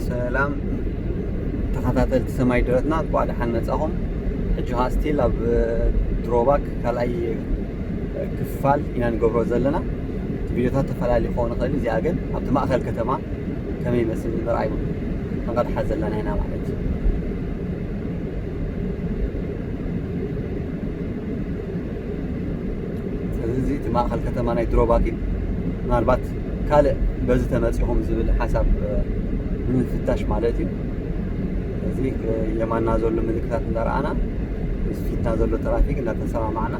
ሰላም ተኸታተልቲ ሰማይ ደረትና፣ እንኳዕ ደሓን መጻኹም። ሕጂ ኸዓ ስቲል ኣብ ድሮባክ ካልኣይ ክፋል ኢና ንገብሮ ዘለና። እቲ ቪድዮታት ተፈላለዩ ክኸውን ይኽእል እዩ። እዚኣ ግን ኣብቲ ማእከል ከተማ ከመይ ይመስል ንምርኣይ ክንቐድሓ ዘለና ኢና ማለት እዩ። ስለዚ እዚ እቲ ማእኸል ከተማ ናይ ድሮባክ እዩ። ምናልባት ካልእ በዚ ተመፂኹም ዝብል ሓሳብ ንምፍታሽ ማለት እዩ። ስለዚ የማና ዘሎ ምልክታት እንዳረኣና፣ ምስ ፊትና ዘሎ ትራፊክ እንዳተሰማማዕና፣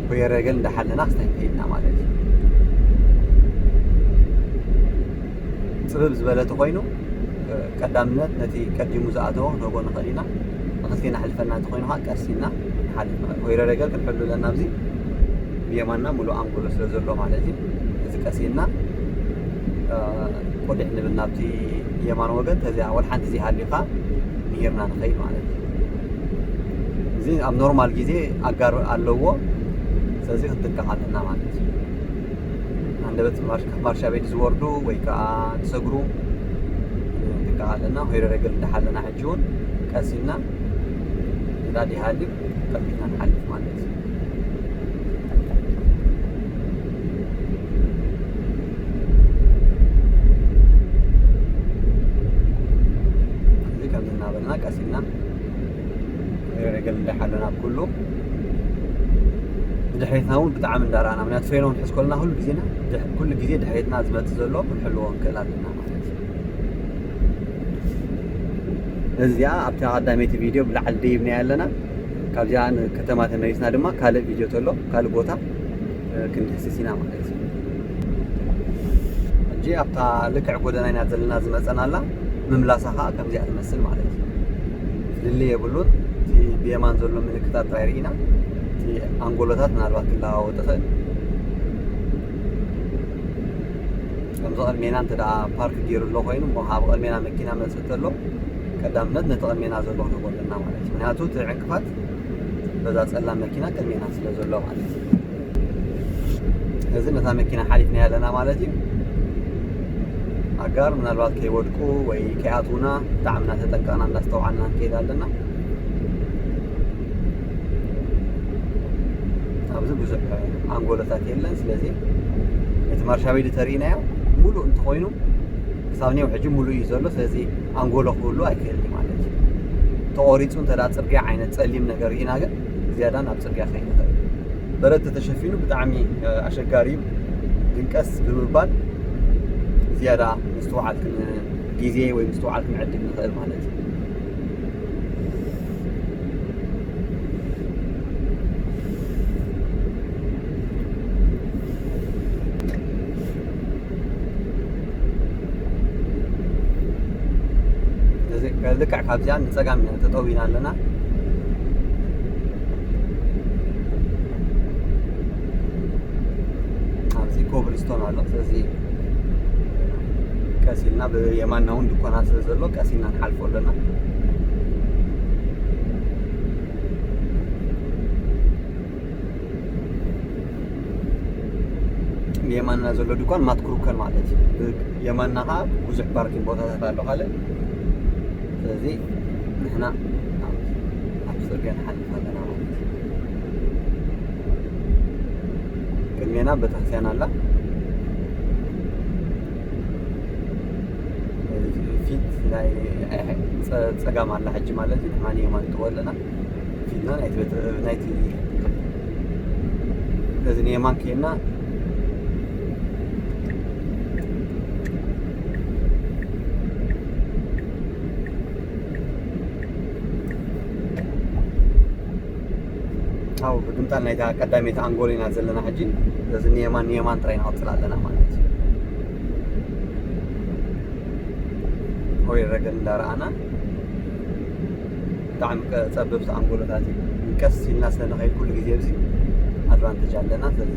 ኮየረገል እንዳሓለና ክስታይ ከይድና ማለት እዩ። ፅብብ ዝበለ ተኾይኑ ቀዳምነት ነቲ ቀዲሙ ዝኣተወ ክንህቦ ንኽእል ኢና። ንኽልቴና ኣሕልፈና እንተኾይኑ ኸዓ ቀስ ኢልና ንሓልፍ ንኽእል። ኮይረ ረገል ክንሕሉ ኣለና። ኣብዚ ብየማንና ሙሉእ ኣንጎሎ ስለ ዘሎ ማለት እዩ። እዚ ቀስ ኢልና ቁድሕ ንብል ናብቲ የማን ወገን፣ ተዚኣ ወላ ሓንቲ ዘይሃልዩ ኸዓ ንሂርና ንኸይድ ማለት እዩ። እዚ ኣብ ኖርማል ግዜ ኣጋር ኣለዎ። ስለዚ ክንጥንቀቕ ኣለና ማለት እዩ። ኣንደበት ማርሻ ቤት ዝወርዱ ወይ ከዓ ዝሰግሩ ንቃ ኣለና። ኮይረ ረገል እንዳሓለና ሕጂ እውን ቀስ ኢልና ንዳዲ ሃሊ ቀቢልና ንሓልፍ ማለት እዩ። እዚ ከምዚ እናበልና ቀስ ኢልና ኮይረ ረገል እንዳሓለና ኩሉ ንድሕሪትና እውን ብጣዕሚ እንዳረኣና፣ ምክንያቱ ፍሬኖ ክንሕዝ ከለና ኩሉ ግዜና ድሕ-፣ ኩሉ ግዜ ድሕሪትና ዝመጽእ ዘሎ ክንሕልዎ ንክእል ኣለና ማለት እዩ። እዚኣ ኣብታ ቀዳመይቲ ቪድዮ ብላዕሊ ደይብናያ ኣለና። ካብዚኣ ንከተማ ተመሊስና ድማ ካልእ ቪድዮ ተሎ፣ ካልእ ቦታ፣ እ፣ ክንድህስስ ኢና ማለት እዩ። ሕጂ ኣብታ ልክዕ ጎደና ኢና ዘለና ዝመጸና ኣላ። ምምላሳ ኸዓ ከምዚኣ ትመስል ማለት እዩ። ፍልልይ የብሉን። እቲ ብየማን ዘሎ ምልክታት ጥራይ ርኢና፣ እቲ ኣንጎሎታት ምናልባት ክለዋወጥ ይኽእል። ከምዚ ቅድሜና እንተ ደኣ ፓርክ ገይሩ ኣሎ ኮይኑ፣ እሞ ካብ ቅድሜና መኪና መጽእ ተሎ፣ ቀዳምነት ነቲ ቅድሜና ዘሎ ክንህቦ ኣለና ማለት እዩ። ምክንያቱ እቲ ዕንቅፋት በዛ ጸላም መኪና ቅድሜና ስለ ዘሎ ማለት እዩ። ስለዚ ነታ መኪና ሓሊፍና ኣለና ማለት እዩ። ኣጋር ምናልባት ከይወድቁ ወይ ከይኣትዉና ብጣዕሚ እናተጠንቀቕና እንዳስተውዓልና ንከይድ ኣለና። ኣብዚ ብዙሕ ኣንጎሎታት የለን። ስለዚ እቲ ማርሻ ቤት ተርእናዮ ሙሉእ እንተኾይኑ ክሳብ ኔው ሕጂ ሙሉእ እዩ ዘሎ። ስለዚ ኣንጎሎ ክህሉ ኣይክእልን እዩ ማለት እዩ። ተቖሪፁ እንተ ደኣ ፅርግያ ዓይነት ፀሊም ነገር ርኢና ግን ዝያዳ ናብ ፅርግያ ከይንኸእል። በረድ ተተሸፊኑ ብጣዕሚ፣ እ፣ ኣሸጋሪ እዩ። ግን ቀስ ብምባል ዝያዳ ምስትውዓል ክን-፣ ግዜ ወይ ምስትውዓል ክንዕድግ ንኽእል ማለት እዩ። እዚ ልክዕ ካብዚኣ ንጸጋም ኢና ተጠዊና ኣለና። ኣብዚ ኮብልስቶን ኣሎ። ስለዚ ቀስ ኢልና ብየማንና እውን ድኳናት ስለ ዘሎ ቀስ ኢልና ንሓልፎ ኣለና። ብየማንና ዘሎ ድኳን ማት ክሩከን ማለት እዩ። የማንና ከዓ ብዙሕ ፓርኪንግ ቦታታት ኣሎ ካልእ። ስለዚ ንሕና ኣብ፣ ኣብ ጽርግያ ንሓልፍ ኣለና ማለት እዩ። ቅድሜና ቤተክርስትያን ኣላ። ፊት ናይ ጸ-፣ ጸጋም ኣላ ሕጂ ማለት እዩ። ንሕና ንየማን ንጥወ ኣለና። ፊትና ናይቲ ቤተ-፣ ናይቲ እዚ ንየማን ከይና ኣብ ብግምጣል ናይታ ቀዳመይቲ ኣንጎል ኢና ዘለና ሕጂ። ስለዚ ንየማን፣ ንየማን ጥራይ ንቐጽል ኣለና ማለት እዩ። ወይ ረገድ እንዳረኣና ብጣዕሚ ቀ-፣ ጸበብቲ ኣንጎሎታት እዩ። ቀስ ኢልና ስለ ንኸይድ ኩሉ ግዜ ኣብዚ ኣድቫንቴጅ ኣለና። ስለዚ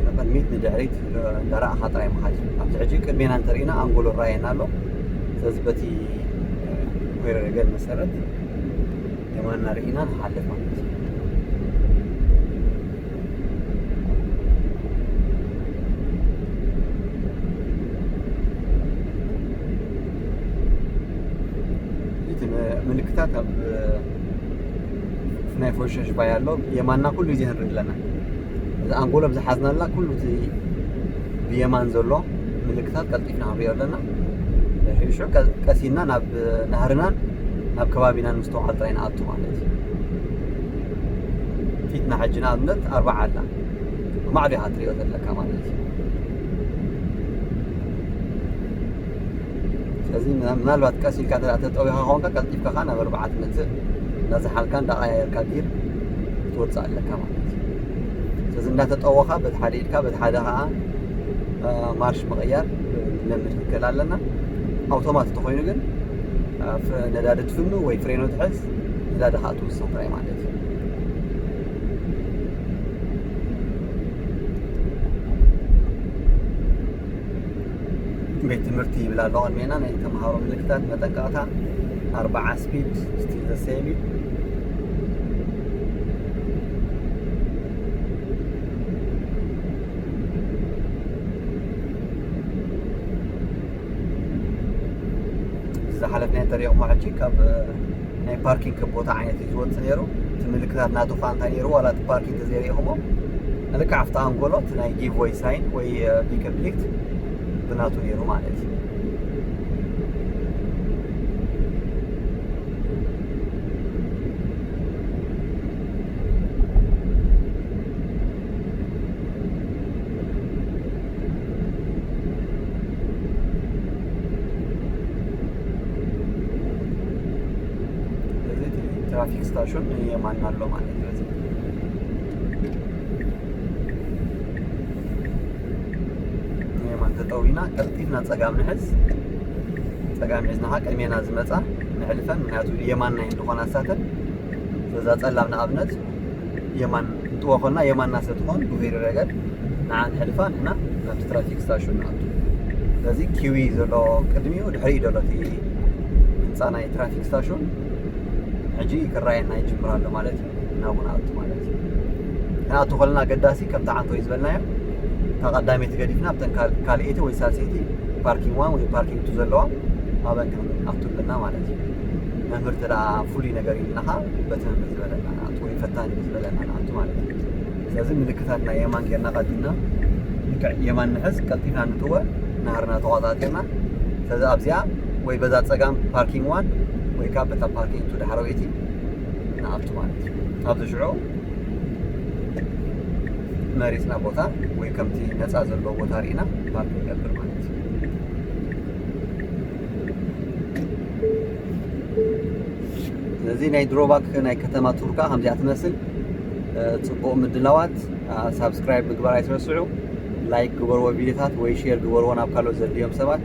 ንቕድሚት ንድሕሪት እንዳረኣኻ ጥራይ ምኻድ እዩ። ኣብዚ ሕጂ ቅድሜና እንተርኢና ኣንጎሎ ይረኣየና ኣሎ። ስለዚ በቲ ወይ ረገድ መሰረት የማንና ርኢና ንሓልፍ ማለት እዩ። ምልክታት ኣብ ናይ ፎሸሽ ባይ ኣሎ። የማንና ኩሉ ግዜ ንርኢ ኣለና። እዚ ኣንጎሎ ዝሓዝናላ ኩሉ እቲ ብየማን ዘሎ ምልክታት ቀልጢፍና ክንሪኦ ኣለና። ሽዑ ቀስ ኢልና ናብ ናህርናን ናብ ከባቢናን ምስትውዓል ጥራይ ንኣቱ ማለት እዩ። ፊትና ሕጂ ንኣብነት ኣርባዓ ኣላ፣ ብማዕዶ ኢኻ ትሪኦ ዘለካ ማለት እዩ። ስለዚ ምናልባት ቀስ ኢልካ ተጠዊኻ ኾንካ ቀልጢፍካ ኸዓ ናብ ኣርባዓ ትመፅእ፣ እንዳዝሓልካ እንዳቐያየርካ ጊር ትወፅእ ኣለካ ማለት እዩ። ስለዚ እንዳተጠወኻ በቲ ሓደ ኢድካ በቲ ሓደ ኸዓ ማርሽ ምቕያር ንለምድ ክንክእል ኣለና። ኣውቶማት እንተኾይኑ ግን ነዳዲ ትፍኑ ወይ ፍሬኖ ትሕዝ፣ ነዳዲ ኸዓ ትውስኽ ጥራይ ማለት እዩ። ቤት ትምህርቲ ይብል ኣሎ ቅድሜና። ናይ ተምሃሮ ምልክታት መጠንቀቕታ፣ ኣርባዓ ስፒድ ስቲል ዘ ሴም እዩ። ዝሓለፍና ተሪእኹሞ ሕጂ ካብ ናይ ፓርኪንግ ቦታ ዓይነት እዩ ዝወፅእ ነይሩ። እቲ ምልክታት ናቱ ኳ እንታይ ነይሩ ዋላ እቲ ፓርኪንግ ተዘይሪእኹሞ፣ ልክዕ ኣብቲ ኣንጎሎ እቲ ናይ ጊቭ ወይ ሳይን ወይ ፒክ ሊፍት ብናቱ ነይሩ ማለት እዩ። ስለዚ እቲ ትራፊክ ስታሽን የማን ኣሎ ማለት እዩ። የማን ተጠዊና ቀልጢፍና ጸጋም ንሕዝ። ጸጋም ሒዝና ኸዓ ቅድሜና ዝመጻ ንሕልፈን፣ ምክንያቱ የማን ናይ ዝኾና ሳተን በዛ ጸላም ንኣብነት የማን እንትወኸልና የማንና ስለ ትኾን ብኸይዲ ረገድ ንዓ ንሕልፋ፣ ንሕና ናብቲ ትራፊክ ስታሽን ንኣቱ። ስለዚ ኪዊ ዘሎ ቅድሚኡ ድሕሪኡ ዘሎ እቲ ህንፃ ናይ ትራፊክ ስታሽን ሕጂ ክረኣየና ይጅምር ኣሎ ማለት እዩ። ናብኡ ንኣቱ ማለት እዩ። ክንኣቱ ከለና ኣገዳሲ ከምቲ ዓንቶ እዩ ዝበልናዮ እታ ቀዳመይቲ ገዲፍና ኣብተን ካል- ካልኣይቲ ወይ ሳልሰይቲ ፓርኪንግ ዋን ወይ ፓርኪንግ ቱ ዘለዋ ኣበን ክንኣቱ ኣለና ማለት እዩ። መምህር ተዳ ፍሉይ ነገር ኢልና ኸዓ በቲ መምህር ዝበለና ንኣቱ ወይ ፈታኒ ዝበለና ንኣቱ ማለት እዩ። ስለዚ ምልክታትና የማን ጌርና ቀዲምና ልክዕ የማን ንሕዝ፣ ቀልጢፍና ንጥወ፣ ናህርና ተቆጻጺርና። ስለዚ ኣብዚኣ ወይ በዛ ጸጋም ፓርኪንግ ዋን ወይ ከዓ በታ ፓርኪንግ ቱ ዳሕረወይቲ ንኣቱ ማለት እዩ። ኣብዚ ሽዑ መሪጽና ቦታ ወይ ከምቲ ነጻ ዘሎ ቦታ ርኢና ፓርክ ንገብር ማለት እዩ። ስለዚ ናይ ድሮባክ ናይ ከተማ ቱርካ ከምዚኣ ትመስል። እ፣ ጽቡቕ ምድላዋት። እ፣ ሳብስክራይብ ምግባር ኣይትረስዑ። ላይክ ግበርዎ ቪዲዮታት ወይ ሼር ግበርዎ ናብ ካልኦት ዘድልዮም ሰባት።